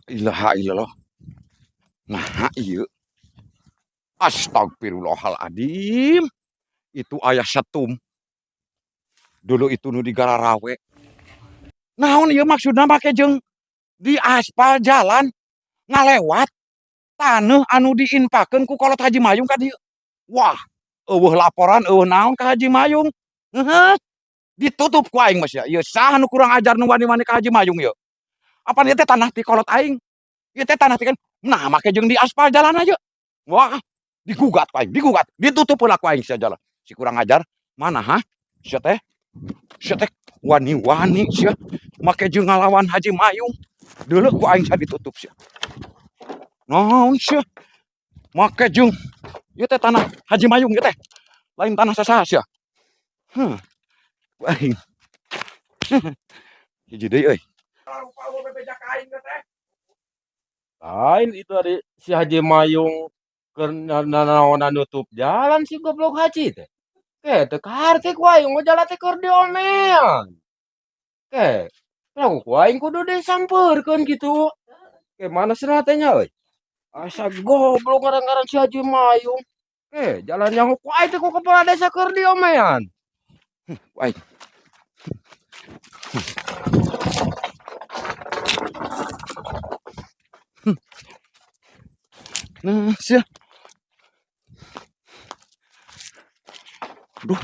Ilaha illallah. Nah, ieu. Astagfirullahaladzim. Itu ayah setum. Dulu itu nu di Gararawe. Naon ieu maksudna make jeung di aspal jalan ngalewat taneuh anu diinpakeun ku kolot Haji Mayung ka dieu. Wah, eueuh laporan eueuh naon ka Haji Mayung. Heuheuh. Ditutup ku aing mah sia. Ieu saha nu kurang ajar nu wani-wani ka Haji Mayung ieu? Apan ieu teh tanah ti kolot aing? Ieu teh tanah ti kan. Nah, make jeung di aspal jalan aja. Wah, digugat ku aing, digugat. Ditutup heula ku aing sia jalan. Si kurang ajar, mana ha? Sia teh. Sia teh wani-wani sia make jeung ngalawan Haji Mayung. Deuleu ku aing sia ditutup sia. Naon sia? Make jeung ieu teh tanah Haji Mayung ieu teh. Lain tanah sasaha sia. Heuh. Ku aing. Hiji deui euy. Lain itu ari si Haji Mayung keur nanaonan nutup jalan si goblok haji teh. Ke teu kaharti ku aing mah jalan teh keur diomean. Ke, lamun ku aing kudu disampeurkeun kitu. Ke mana cenah teh nya euy. Asa goblok ngaran-ngaran si Haji Mayung. Ke, jalan yang ku aing teh ku kepala desa keur diomean. Ku aing. Nah, sia. Aduh,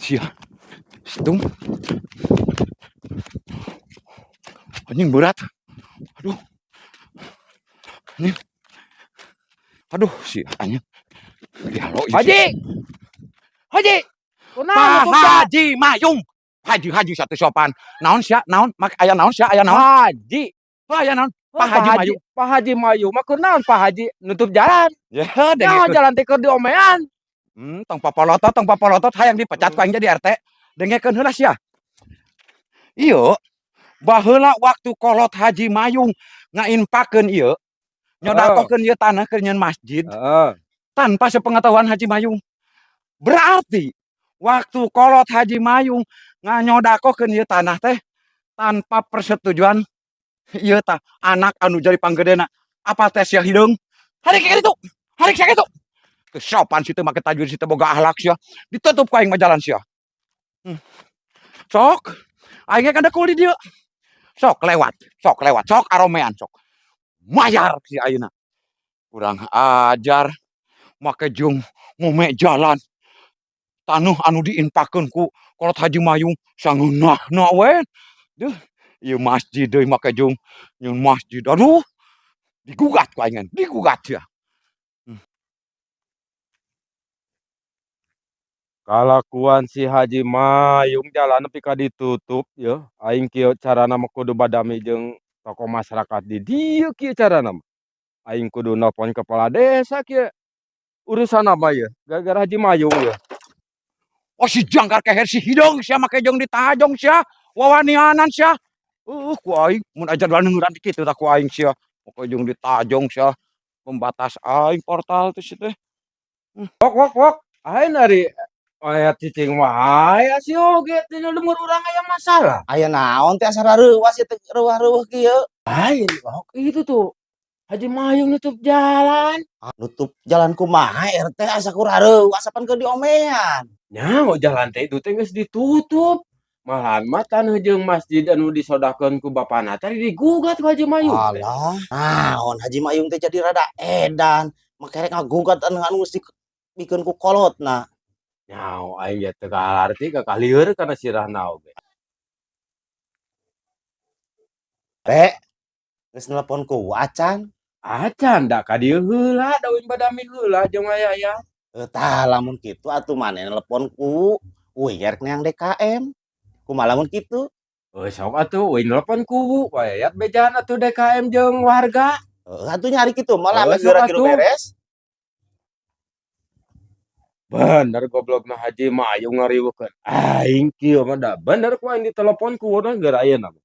sia. Situng. Anjing berat. Aduh. Anjing. Aduh, sia anjing. Dialo ieu. Haji. Haji. Kunaon Pak nutup jalan? Haji Mayung. Haji haji satu sopan. Naon sia? Naon? Mak aya naon sia? Aya naon? Haji. Oh, aya naon? Oh, Pak Haji Mayung. Pak Haji Mayung mah kunaon Pak Haji nutup jalan? Ya, Nah, dengekeun. jalan teh keur diomean. Tong papolotot, tong papolotot hayang dipecat ku aing jadi RT. Dengekeun heula sia. Ieu baheula waktu kolot Haji Mayung ngainpakeun ieu, nyodakokeun ieu tanah keur nyeun masjid Heeh. tanpa sepengetahuan Haji Mayung. Berarti waktu kolot Haji Mayung nganyodakokeun ieu tanah teh tanpa persetujuan ieu tah anak anu jadi panggedena. Apa teh sia hideung? Hari kayak gitu. Hari kayak gitu. Kesopan situ make tajwid situ boga akhlak sia. Ditutup ku aing mah jalan sia. Sok, aing ge kada di dieu. Sok lewat, sok lewat, sok aromean sok. Mayar si ayeuna. Kurang ajar. Make jeung ngome jalan. Tanuh anu diinpakeun ku kolot Haji Mayung sangeunahna we. Duh, ieu masjid deui make jeung nyeun masjid. Aduh, digugat ku aing, digugat sia. Kalakuan si Haji Mayung jalan nepi ka ditutup yeuh. Aing kieu carana mah kudu badami jeung tokoh masyarakat di dieu kieu carana mah. Aing kudu nelpon kepala desa kieu. Urusan apa ieu? Gara-gara Haji Mayung ieu. Oh si jangkar keher si hideung sia make jeung ditajong sia. Wawanianan sia. Ku aing mun ajar neueuran di kitu tah ku aing sia. Pokoke jeung ditajong sia. Pembatas aing portal teh sia teh. Wok wok wok. Aing ari aya cicing wae sia oge teh lembur urang aya masalah. Aya naon teh asa rareuwas ieu teh reuwah-reuweuh kieu. Lain, wok itu tuh. Haji Mayung nutup jalan. Ah, nutup jalan kumaha RT asa ku rareuwas apan keur diomean. Nya jalan teh itu teh geus ditutup. Malahan mah taneuh jeung masjid anu disodakeun ku bapana teh digugat ku Haji Mayung teh. Alah, naon Haji Mayung teh jadi rada edan. Make rek ngagugat anu anu geus dibikeun ku kolotna. Nyaho aing ge teu kaharti kakalieur kana sirahna oge. Teh, geus nelpon ku acan? Acan da ka dieu heula da uing badami heula jeung aya. Tah lamun kitu atuh maneh nelpon ku uing rek neang DKM. Kumaha lamun kitu? Heuh sok atuh uing nelpon ku Wayat bejaan atuh DKM jeung warga. Heuh atuh nyari kitu mah lah Heuh, geus geura sok kitu atuh. beres. Bener goblok mah Haji Mayung ngariweukeun. Aing kieu mah da bener ku aing ditelepon ku urang geura ayeuna mah.